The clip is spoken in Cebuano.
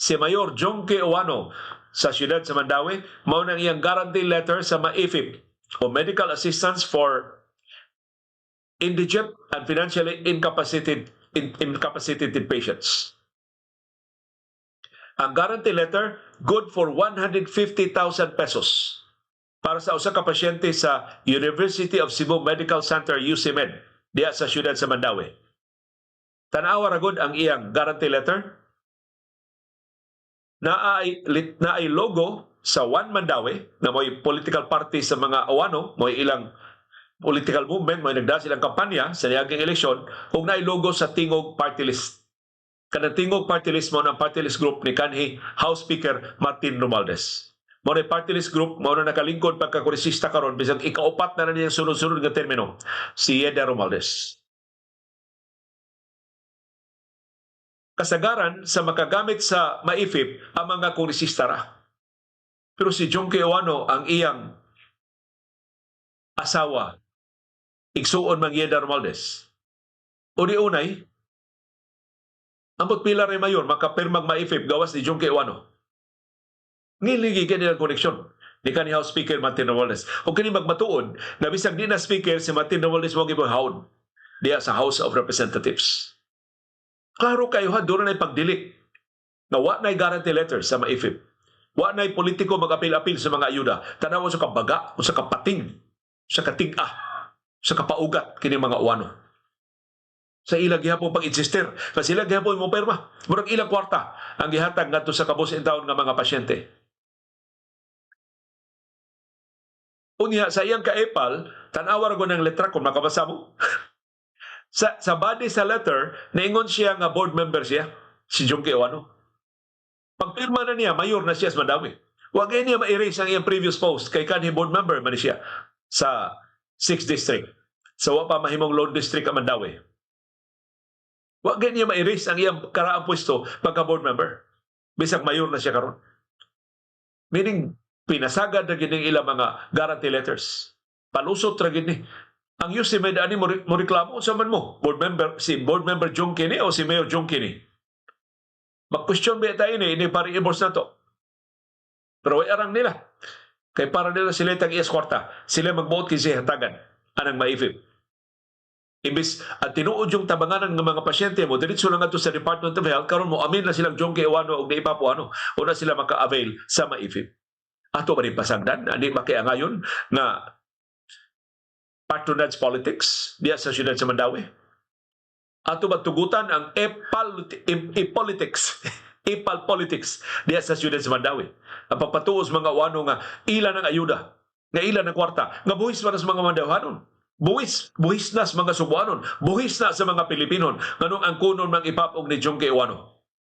Si Mayor Jonkie Ouano sa siyudad sa Mandaue, mao nang iyang guarantee letter sa MAIFIP o Medical Assistance for Indigent and Financially Incapacitated Patients. Ang guarantee letter, good for 150,000 pesos para sa usa ka pasyente sa University of Cebu Medical Center, UCMed, diha sa siyudad sa Mandaue. Tan-awa ra gud ang iyang guarantee letter. Naay logo sa One Mandaue na mo'y political party sa mga Ouano, mo'y ilang political movement, mo'y nagdala silang kampanya sa niaging eleksyon, ug naay logo sa Tingog Party List. Kanang Tingog Party List mao ang party list group ni kanhi House Speaker Martin Romualdez. Mao na party list group, mao na nakalingkod pagkakongresista karon bisag ikaupat na na niyang sunod-sunod nga termino si Yeda Romualdez. Kasagaran sa makagamit sa MAIFIP ang mga kongresista ra. Pero si Jonkie Ouano, ang iyang asawa, igsuon mang Yeda Romualdez. Uni unay, ambot pila rin mayor makapirmag MAIFIP gawas ni Jonkie Ouano. Ngiligi kini ang koneksyon ni kanhi House Speaker Martin Romualdez. O kini magmatuod na bisag di na speaker si Martin Romualdez mo gibuhaon diha sa House of Representatives. Klaro kayo ha, doon na pagdili na wa na'y guarantee letter sa MAIFIP. Wa na'y politiko mag-apil-apil sa mga ayuda. Tanawa sa kabaga, o sa kapating, sa katig-a, sa kapaugat kini mga Ouano. Sa ilang gihapon pag-insister, kasi ilang gihapon mo perma. Murag ilang kwarta ang gihatag ngadto sa kabus taon nga mga pasyente. Unya sa iyang kaepal, tan-awa ra ng letra kung makabasa mo. Sa body sa letter, naingon siya nga board member siya, si Jonkie Ouano. Pagpirma na niya, mayor na siya sa Mandaue. Wag niya ma-erase ang iyang previous post kay kanhi board member man siya sa 6th District. Sa wa pa mahimong lone district ang Mandaue. Wag niya ma-erase ang iyang karaang pwesto pagka board member. Bisag mayor na siya karon. Meaning, pinasagad na gid ilang mga guarantee letters. Palusot ra gid ni. Ang UCMed ani mo reklamo sa man mo. Board member, si board member Jonkie ni o si Mayor Jonkie ni. Mag-question ba tayo ni, ini para i-endorse na to. Pero way arang nila. Kay para nila sila tag iyas kwarta. Sila magbuot kay siya hatagan anang MAIFIP. Imbis ang tinuod yung tabanganan ng mga pasyente mo, diretso lang ato sa Department of Health, karon mo amin na silang Jonkie Ouano og Naipapo ano, una sila maka-avail sa MAIFIP. Ato ba rin pasagdan? Ani makiangayon nga patronage politics diya sa siyudad sa Mandaue? Ato ba tugutan ang e-politics, epal politics diya sa siyudad sa Mandaue? Ang pagpatuos mga Ouano nga ila ng ayuda, nga ila ng kwarta, nga buhis man sa mga Mandauhanon, buhis na sa mga Subuanon, buhis na sa mga Pilipinon, nganong ang kunon mang ipapog ni Jonkie Ouano.